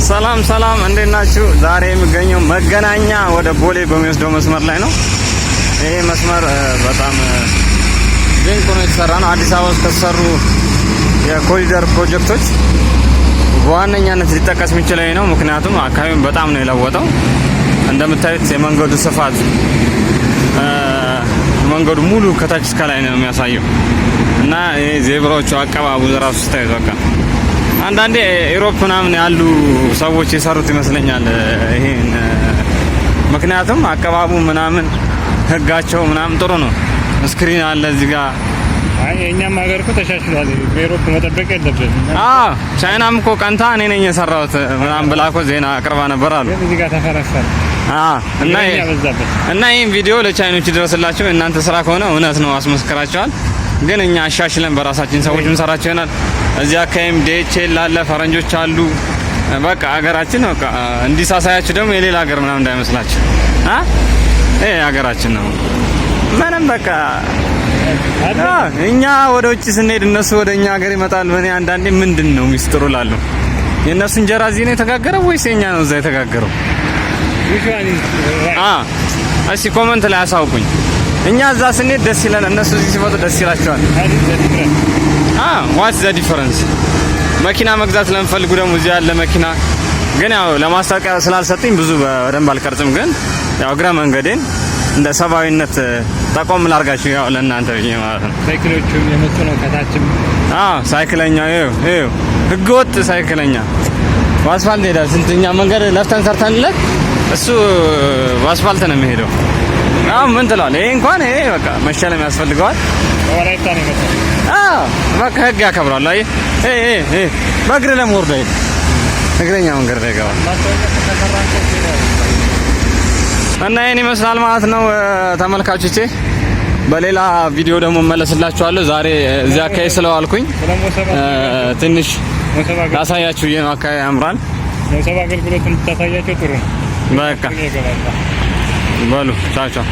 ሰላም ሰላም፣ እንዴት ናችሁ? ዛሬ የምገኘው መገናኛ ወደ ቦሌ በሚወስደው መስመር ላይ ነው። ይሄ መስመር በጣም ድንቅ ሆኖ የተሰራ ነው። አዲስ አበባ ውስጥ ከተሰሩ የኮሪደር ፕሮጀክቶች በዋነኛነት ሊጠቀስ የሚችለው ይሄ ነው። ምክንያቱም አካባቢውን በጣም ነው የለወጠው። እንደምታዩት የመንገዱ ስፋት፣ መንገዱ ሙሉ ከታች እስከ ላይ ነው የሚያሳየው እና ይሄ ዜብራዎቹ አቀባቡ ራሱ ስታዩት በቃ አንዳንዴ Europe ምናምን ያሉ ሰዎች የሰሩት ይመስለኛል ይሄን። ምክንያቱም አቀባቡ ምናምን ህጋቸው ምናምን ጥሩ ነው። Screen አለ እዚህ ጋር። አይ፣ የእኛም ሀገር እኮ ተሻሽሏል። በ Europe መጠበቅ የለብንም። አዎ፣ ቻይናም እኮ ቀንታ እኔ ነኝ የሰራሁት ምናምን ብላ እኮ ዜና አቅርባ ነበር አሉ። ግን እዚህ ጋር ተፈረፈረ። አዎ፣ እና እግረኛ በዛበት። እና ይህን ቪዲዮ ለቻይኖች ይድረስላቸው። እናንተ ስራ ከሆነ እውነት ነው፣ አስመስክራቸዋል። ግን እኛ አሻሽለን በራሳችን ሰዎች ምንሰራቸው ይሆናል። እዚህ አካባቢም DHL አለ፣ ፈረንጆች አሉ። በቃ ሀገራችን በቃ እንዲህ ሳሳያችሁ ደግሞ የሌላ ሀገር ምናምን እንዳይመስላችሁ። አ ይሄ ሀገራችን ነው። ምንም በቃ እኛ ወደ ውጭ ስንሄድ እነሱ ወደ እኛ ሀገር ይመጣሉ። እኔ አንዳንዴ ምንድን ነው ሚስጥሩ እላለሁ። የእነሱ እንጀራ እዚህ ነው የተጋገረው ወይስ የኛ ነው እዛ የተጋገረው? Which one is right? እስኪ comment ላይ አሳውቁኝ። እኛ እዛ ስንሄድ ደስ ይለን፣ እነሱ እዚህ ሲመጡ ደስ ይላቸዋል። What is the difference? What's the difference? መኪና መግዛት ለምፈልጉ ደግሞ እዚህ ያለ መኪና ግን ያው ለማስታወቂያ ስላልሰጡኝ ብዙ በደንብ አልቀርጽም። ግን ያው እግረ መንገዴን እንደ ሰብአዊነት ጠቆም ላርጋችሁ ያው ለእናንተ ብዬ ማለት ነው። ሳይክሎቹም የመጡ ነው ከታችም። አዎ፣ ሳይክለኛ ይኸው ይኸው ህገወጥ ሳይክለኛ በአስፋልት ይሄዳል። ስንተኛ መንገድ ለፍተን ሰርተንለት እሱ በአስፋልት ነው የሚሄደው። አሁን ምን ትለዋለህ? ይሄ እንኳን ይሄ በቃ መሸለም ያስፈልገዋል። ከወላይታ ነው የመጣው። አዎ፣ በቃ ህግ ያከብራል። አይ፣ ይሄ ይሄ በእግር ለመወርድ አይደል፣ እግረኛ መንገድ ላይ ይገባል። ማስታወቂያ ከተሰራ እኮ እና ይሄን ይመስላል ማለት ነው ተመልካቾቼ። በሌላ ቪዲዮ ደግሞ እመለስላችኋለሁ። ዛሬ እዚህ አካባቢ ስለዋልኩኝ ስለ ትንሽ መሶብ ላሳያችሁ። ይሄ አካባቢ ያምራል። መሶብ አገልግሎት እንድታሳያቸው ጥሩ ነው። በቃ ይገባል። በሉ፣ ቻው ቻው።